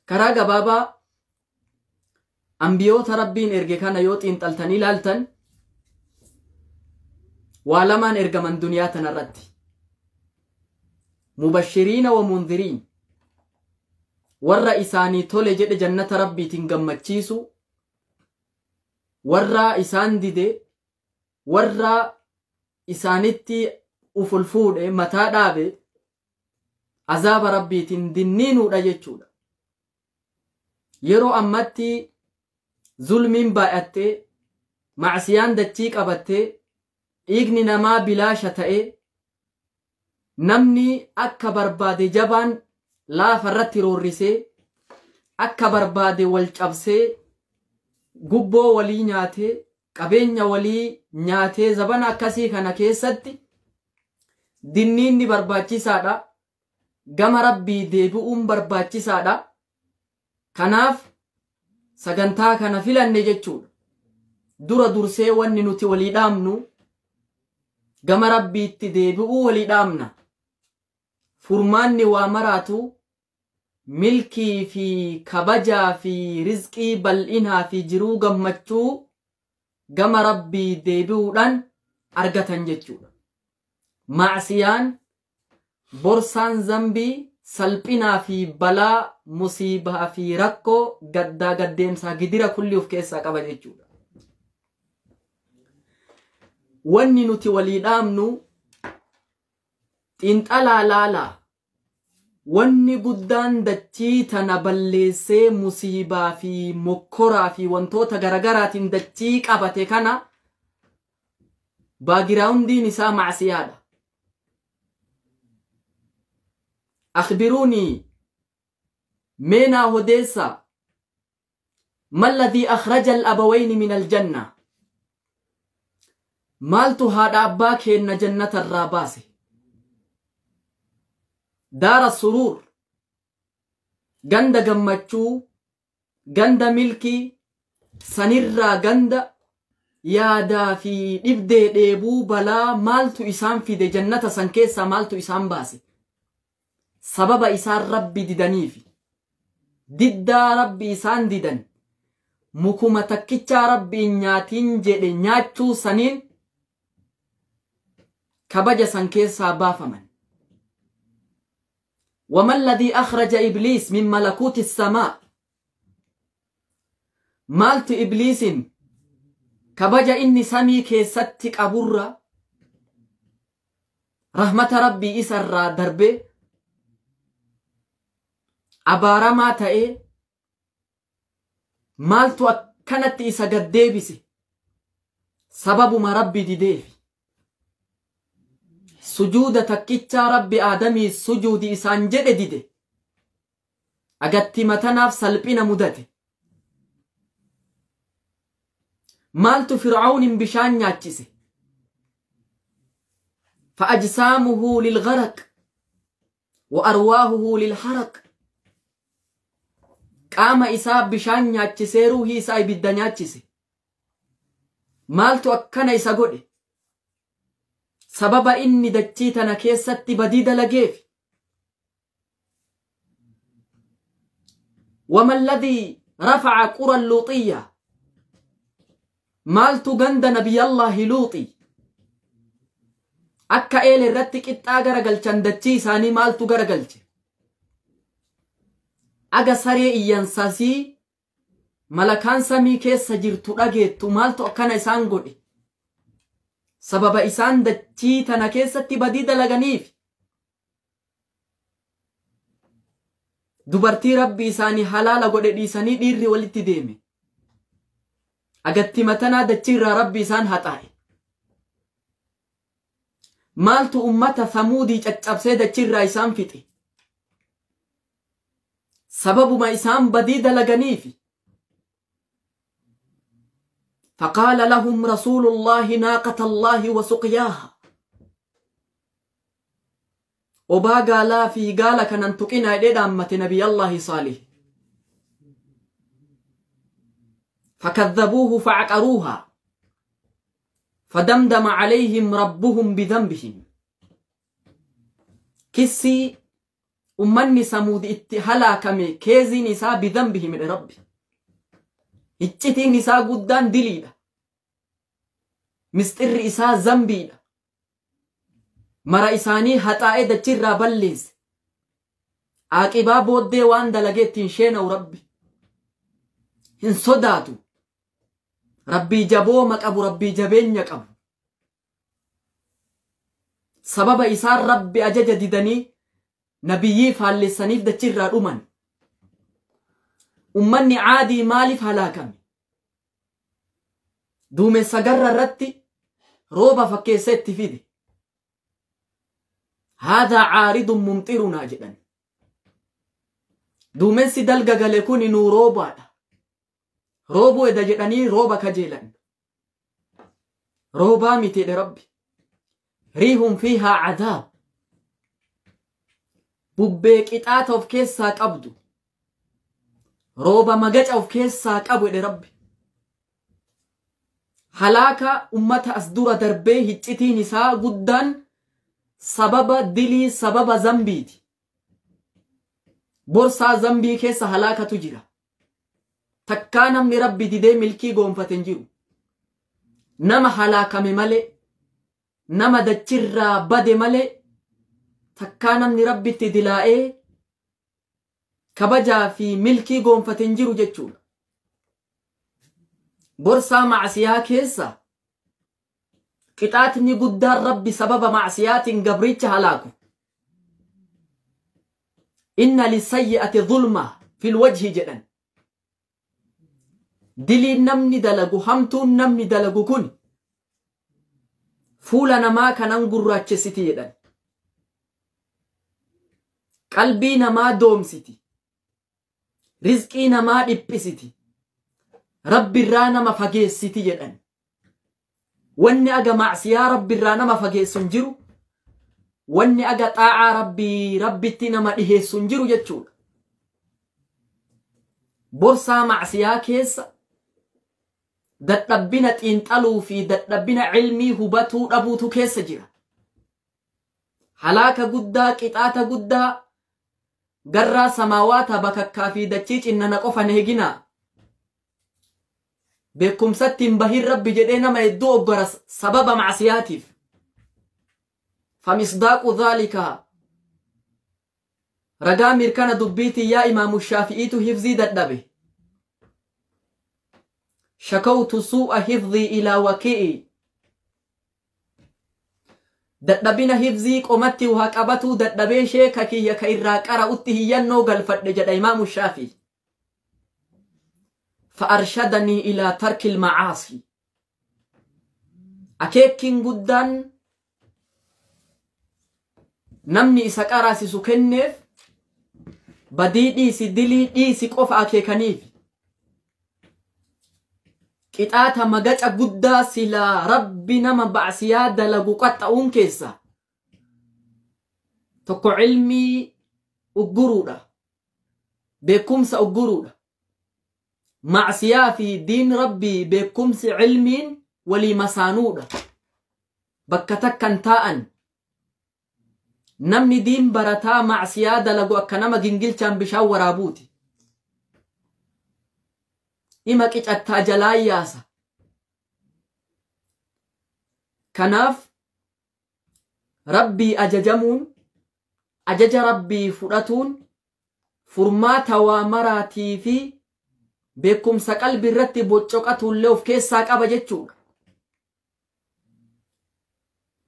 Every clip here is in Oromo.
Karaa gabaabaa ambiyoota Rabbiin erge kana yoo xiinxaltanii ilaaltan waa lamaan ergaman duniyaa tanarratti. Mubashiriina wa mundiriin, warra isaanii tole jedhe jannata Rabbiitiin gammachiisu, warra isaan dide, warra isaanitti uful fuudhe mataa dhaabe azaaba Rabbiitiin dinniinuudha jechuudha. Yeroo ammatti zulmiin baay'attee, macsiyaan dachii qabattee, dhiigni namaa bilaasha ta'ee, namni akka barbaade jabaan laafa irratti roorrisee, akka barbaade wal cabsee, gubboo walii nyaatee, qabeenya walii nyaatee, zabana akkasii kana keessatti dinniinni barbaachisaadha. Gama Rabbii deebi'uun barbaachisaadha. Kanaaf sagantaa kana filanne jechuudha. Dura dursee wanni nuti walii dhaamnu gama Rabbiitti deebi'uu walii dhaamna. Furmaanni waa maraatu milkii fi kabajaa fi rizqii bal'inaa fi jiruu gammachuu gama Rabbii deebi'uudhaan argatan jechuudha. Macsiyaan borsaan zambii salphinaa fi balaa musiibaa fi rakkoo gaddaa gaddeemsaa gidira kulli of keessaa qaba jechuudha. Wanni nuti walii dhaamnu xiinxalaa laalaa. Wanni guddaan dachii tana balleessee musiibaa fi mokkoraa fi wantoota garagaraatiin dachii qabate kana baagiraawundiin isaa macsiyaadha. Akhbiruunii meenaa hodeessa ma alladhii akhraja al-abawayni min aljanna, maaltu haadha abbaa keenna jannata irraa baase? Daara suruur, ganda gammachuu, ganda milkii sanirraa ganda yaadaa fi dhibdee dheebuu balaa maaltu isaan fide? Jannata san keessaa maaltu isaan baase? Sababa isaan Rabbi didaniifi. Diddaa Rabbi isaan didan, mukuma takkichaa Rabbi nyaatiin jedhe nyaachuu saniin kabaja san keessaa baafaman. وما الذي أخرج إبليس من ملكوت السماء؟ مالت إبليس كبجا إني سمي كيستك أبرة رحمة ربي إسر دربي أبارما تأي مالت كانت إسا قديبسي سبب ما ربي ديديفي. Sujuuda takkichaa Rabbi Aadamii sujuudi isaan jedhe dide. Agatti matanaaf salphina mudate. Maaltu Fir'aawnin bishaan nyaachise? Fa'ajsaamuhu lilgharaq wa arwaahuhu lilharaq. Qaama isaa bishaan nyaachisee ruuhii isaa ibidda nyaachise. Maaltu akkana isa godhe? Sababa inni dachii tana keessatti badii dalageef. Wama alladhii rafaca qura luuxiyya, maaltu ganda nabiyallaahi luuxi akka eele irratti qixxaa garagalchan dachii isaanii maaltu garagalche? Aga saree iyyansasii malakaan samii keessa jirtu dhageettu maaltu akkana isaan godhe? Sababa isaan dachii tana keessatti badii dalaganiif. Dubartii Rabbi isaanii halaala godhe dhiisanii dhiirri walitti deeme. Agatti matanaa dachii irraa Rabbi isaan haxaa'e. Maaltu ummata Samuudii caccabsee dachii irraa isaan fixe? Sababuma isaan badii dalaganiif. فقال لهم رسول الله ناقة الله وسقياها. وبا قالا في قال كان تقنا إلى نبي الله صالح. فكذبوه فعقروها فدمدم عليهم ربهم بذنبهم. كسي Ummanni Samuud itti halaakame keeziin isaa bidhanbihim jedhe Rabbi. Iccitiin isaa guddaan diliidha. Misxirri isaa zambiidha. Mara isaanii haxaa'ee dachirraa balleesse. Aaqibaa booddee waan dalagee ittiin sheena'u Rabbi. Hin sodaatu. Rabbii jabooma qabu, Rabbii jabeenya qabu. Sababa isaan Rabbi ajaja didanii nabiyyii faallessaniif dachirraa dhuman. Ummanni Caadii maaliif halaakame? Duumessa garra irratti rooba fakkeessa itti fide. Haadhaa caaridun mumxirunaa jedhan. Duumessi dalga gale kuni nuu roobaadha. Roobuu eda jedhanii rooba kajeelan. Roobaa miti jedhe Rabbi. Riihun fiihaa cadaab. Bubbee qixaata of keessaa qabdu. Rooba magaca of keessaa qabu jedhe Rabbi. Halaaka ummata as dura darbee hiccitiin isaa guddaan sababa dilii, sababa zambiiti. Borsaa zambii keessa halaakatu jira. Takkaa namni Rabbi didee milkii goonfate hin jiru. Nama halaakame malee, nama dachirraa bade malee, takkaa namni Rabbitti dilaa'ee kabajaa fi milkii goonfate hin jiru jechuudha. Borsaa macsiyaa keessa qixaatni guddaan Rabbi sababa macsiyaatiin gabricha halaaku. Inna lisayyi'ati zulma fil wajhi jedhan. Diliin namni dalagu, hamtuun namni dalagu kun fuula namaa kanan gurraachessiti jedhan. Qalbii namaa doomsiti. Rizqii namaa dhiphisiti. Rabbirraa nama fageessiti jedhan. Wanni aga macsiyaa Rabbirraa nama fageessu hin jiru. Wanni aga xaa'aa Rabbii Rabbitti nama dhiheessu hin jiru jechuudha. Borsaa macsiyaa keessa dadhabbina xiinxaluu fi dadhabbina cilmii hubatuu dhabuutu keessa jira. Halaaka guddaa, qixaata guddaa garraa samaawaata bakakkaa fi dachii cinnana qofa neeginaa. Beekumsatti hin bahin Rabbi jedhee nama hedduu oggora sababa macsiyaatiif. Famisdaaqu dhaalika ragaa mirkana dubbiitii yaa Imaamu Shaafi'iitu hifzii dadhabe. Shakawtu suu'a hifzii ilaa wakii'i. Dadhabina hifzii qomatti waa qabatuu dadhabee sheeka kiyya ka irraa qara'utti hiyyannoo galfadhe jedha Imaamu Shaafii. فأرشدني إلى ترك المعاصي. أكيكين قدان نمني إساك أراسي سكنف بدي ديسي دلي ديسي قف أكيكنيف. قطعة مغاج قدا سلا ربي نما بعسيا دلقو قطعون كيسا. تقو علمي أقرورا. بكمس أقرورا. معصية في دين ربي بكمس علم ولي مسانودة. بكتك تاء نمني دين برتا معصية دلقو أكنما جنجل بشاور أبوتي. إما كيش التاجلاي ياسا. كناف ربي أججمون أجج ربي فراتون فرمات ومراتي في beekumsa qalbii irratti boccoqatullee of keessaa qaba jechuudha.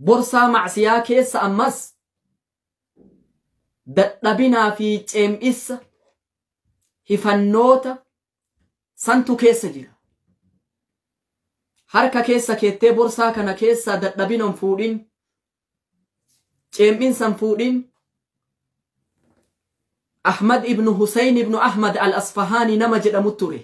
Borsaa macsiyaa keessa ammas dadhabinaa fi ceem'issa hifannoota santu keessa jira. Harka keessa keettee borsaa kana keessa dadhabina hin fuudhin, ceem'insa hin fuudhin. Ahmad ibn Hussein ibn Ahmad al-Asfahani nama jedhamu ture.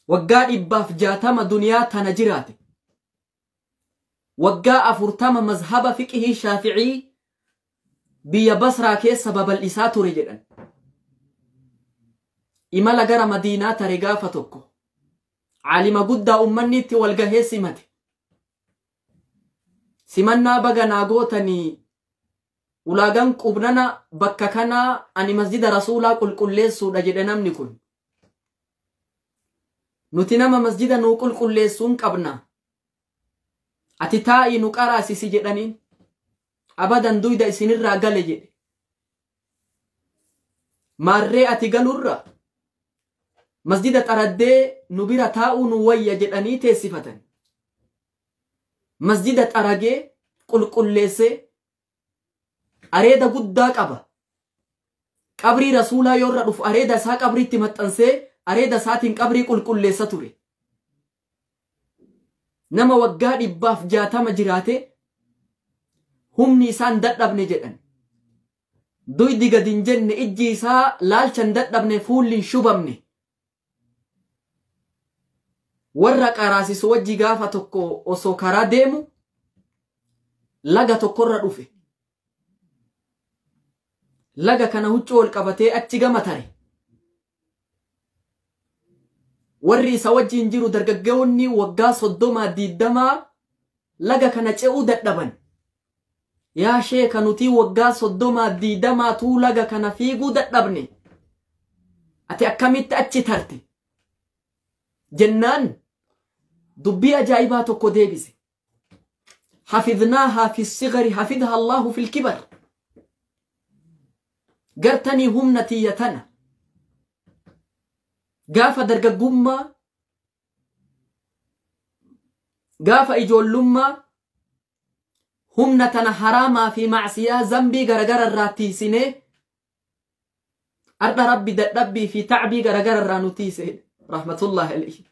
Waggaa 160 duniyaa tana jiraate. Waggaa 40 mazhaba fiqhii Shaafi'ii biyya Basraa keessa babal'isaa ture jedhan. Imala gara Madiinaa tare gaafa tokko. Caalima guddaa ummanni itti wal gahee simate. Simannaa baga naa gootanii Ulaagaan qubnana bakka kanaa ani masjida rasuulaa qulqulleessuudha jedhe namni kun. Nuti nama masjida nuu qulqulleessuun qabna. Ati taa'ii nu qaraasisi jedhaniin. Abadan duyda isinirraa gale jedhe. Maarree ati galurra masjida xaraddee nu bira taa'uu nu wayya jedhanii teessifatan. Masjida xaragee qulqulleessee areeda guddaa qaba. Qabrii rasuulaa yoorra dhufu areeda isaa qabriitti maxxansee areeda isaatiin qabrii qulqulleessa ture. Nama waggaa 160 jiraate humni isaan dadhabne jedhan. Duydi gad hin jenne, ijji isaa laalchan dadhabne, fuulli hin shubamne. Warra qaraasisu wajji gaafa tokko osoo karaa deemu laga tokkorra dhufe. Laga kana huccuu ol qabatee achi gama tare. Warri isa wajjin jiru dargaggoonni waggaa 30 20 laga kana ce'uu dadhaban. Yaa sheeka nuti waggaa 30 20 tuu laga kana fiiguu dadhabne. Ati akkamitti achi tarte? Jennaan dubbii ajaa'ibaa tokko deebise. Hafidnaahaa fi sigari hafidha Allahu fil kibar. Gartanii humna tiyya tana. Gaafa dargaggummaa, gaafa ijoollummaa humna tana haraamaa fi macsiyaa zambii garagara irraa tiisinee ardha rabbi dadhabbii fi tacbii garagara irraa nu tiise rahmatullahi alayhi.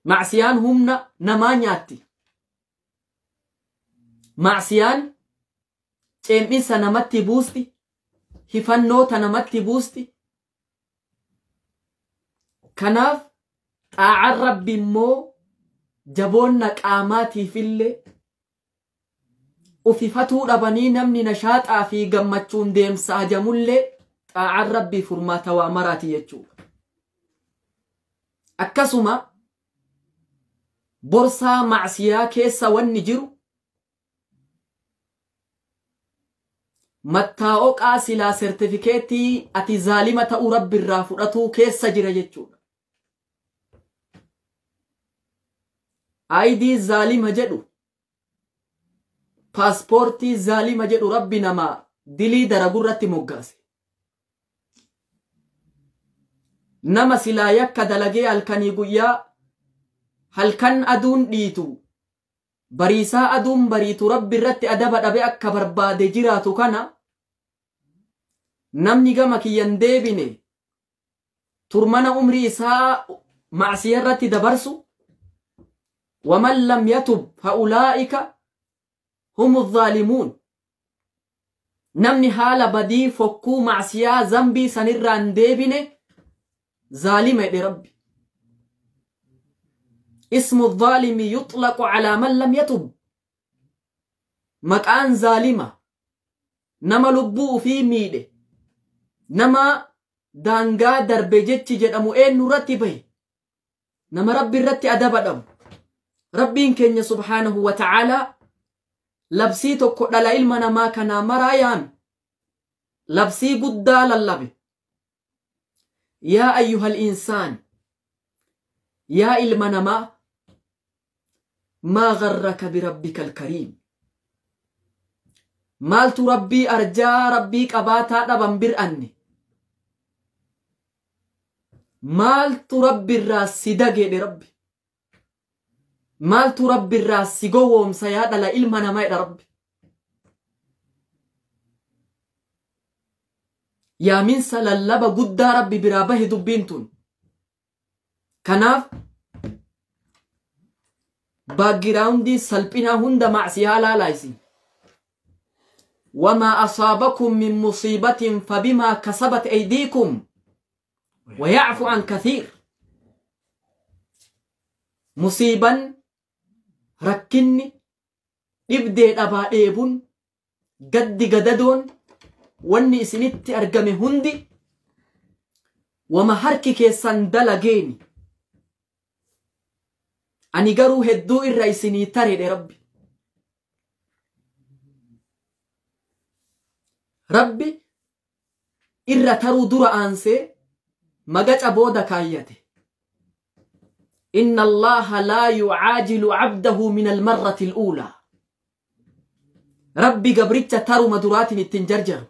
Macsiyaan humna namaa nyaatti. Macsiyaan ceem'insa namatti buusti, hifannoota namatti buusti. Kanaaf xaacaan rabbi immoo jaboonna qaamaatiifillee ufifatuu dhabanii namni nashaaxaa fi gammachuun deemsa ajamullee xaacaan rabbii furmaata waa maraati jechuudha. Akkasuma borsaa macsiyaa keessa wanni jiru mattaa'oqaa silaa sertifikeetii ati zaalima ta'uu rabbi irraa fudhatuu keessa jira jechuudha. Aayidii zaalima jedhu, paaspoortii zaalima jedhu rabbi namaa dilii daragurratti moggaase. Nama silaa yakka dalagee halkanii guyyaa halkan aduun dhiitu bariisaa aduun bariitu rabbi irratti adaba dhabe akka barbaade jiraatu kana namni gama kiyyan deebine turmana umrii isaa macsiya irratti dabarsu. ومن لم يتب فأولئك هم الظالمون. نمني حال بدي فكو معصية ذنبي سنران ديبني ظالمة لربي. اسم الظالم يطلق على من لم يتب. مكان ظالمة نما لبو في ميده نما دانغا دربجتش جدمو اين نرتبه نما ربي الرتي أدب ربين كenya subhanahu wa ta'ala labsii tokko dhala ilma namaa kanaa maraa yaame labsii guddaa lallabe. Yaa ayyuhal insaan, yaa ilma namaa, maa garraka birabbika alkariim. Maaltu rabbii arjaa rabbii qabaataa dhaban bir'anne? Maaltu rabbi irraa si dageedhe rabbi? Maaltu rabbi irraa si gowwoomsa yaa dhala ilma namaa jedha rabbi. Yaaminsa lallaba guddaa rabbi biraa bahe dubbiin tun. Kanaaf baagiraawundii salphinaa hunda macsiyaa laalaayisi. Wamaa asaabakum min musiibatin fabimaa kasabat aydiikum wayacfu an kathiir. Musiiban rakkinni dhibdee dhabaa dheebuun gaddi gadadoon wanni isinitti argame hundi wama harki keessan dalageeni. Ani garuu hedduu irra isinii tareedhe rabbi. Rabbi irra taruu dura aansee magaca booda kaayyate. Inna Allaha laa yucaajilu cabdahu min almarrati al'uulaa. Rabbi gabricha taruma duraatiin ittiin jarjaru.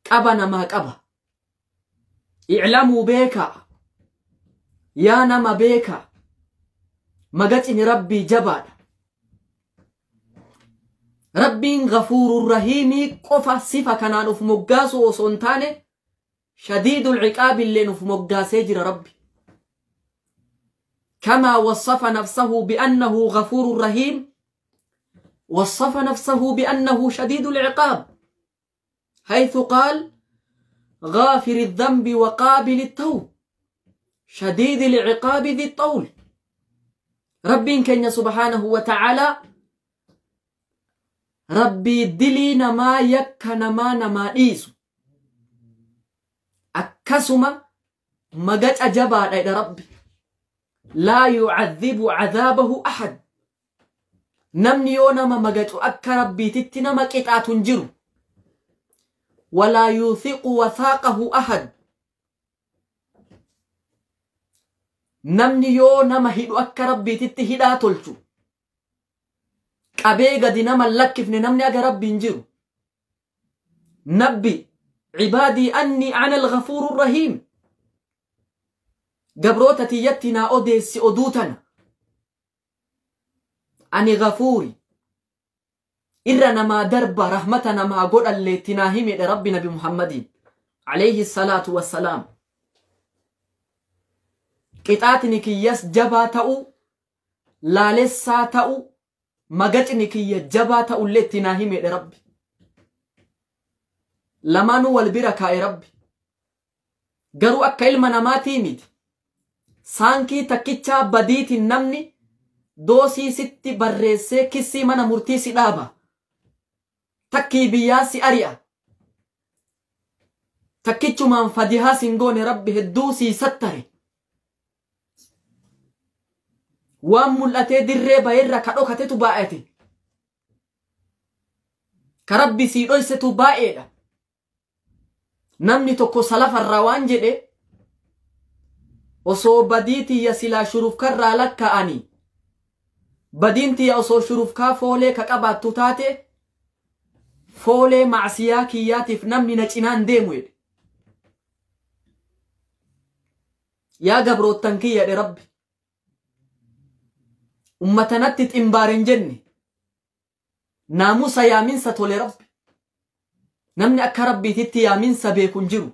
Qaba namaa qaba. Iclamuu beekaa. Yaa nama beekaa. Magacni Rabbii jabaadha. Rabbiin Ghafuurur Rahiimii qofa sifa kanaan uf moggaasu osoo hin taane shadiidul ciqaabilleen uf moggaasee jira Rabbi. Kamaa wassafa nafsahu bi'annahu Ghafuurur Rahiim وصف نفسه بأنه شديد العقاب حيث قال غافر الذنب وقابل التوب شديد العقاب ذي الطول. ربي كن سبحانه وتعالى ربي دلي نما يك نما نما إيسو أكسما مجت أجبا إلى ربي لا يعذب عذابه أحد. Namni yoo nama magacu akka rabbiititti nama qixaatu hin jiru. Walaa yuuthiqu wathaaqahu ahad. Namni yoo nama hidhu akka rabbiititti hidhaa tolchu. Qabee gadi nama lakkifne namni aga rabbi hin jiru. Nabbi cibaadii anni ana al-ghafuuru rahiim. Gabroota tiyyatti naa odeessi oduu tana. Ani ghafuuri irra namaa darba rahmata namaa godhalleetti naa himedha Rabbi Nabi Muhammadiin alayhi salaatu wassalaam. Qixaatni kiyyas jabaa ta'u laalessaa ta'u magacni kiyya jabaa ta'ullee itti naa himedha Rabbi. Lamaanuu wal bira kaa'e Rabbi. Garuu akka ilma namaatii miti. Saankii takkichaa badiitiin namni doosii sitti barreessee kissii mana murtii si dhaaba. Takkii biyyaa si ari'a. Takkichumaan fadihaa sin goone Rabbi hedduu sii sattare. Waan mul'atee dirree baheerra ka dhokatetu baay'ate. Ka Rabbi sii dhoysetu baay'eedha. Namni tokko salafarraa waan jedhe osoo badii tiyya silaa shurufkarraa lakkaa'anii badiin tiyya osoo shurufkaa foolee ka qabaattu taate foolee macsiyaa kiyyaatiif namni na cinaan deemu jedhe. Yaa gabroottan kiyya jedhe Rabbi. Ummatanatti ximbaar hin jenne. Naamusa yaaminsa tole Rabbi. Namni akka Rabbiititti yaaminsa beeku hin jiru.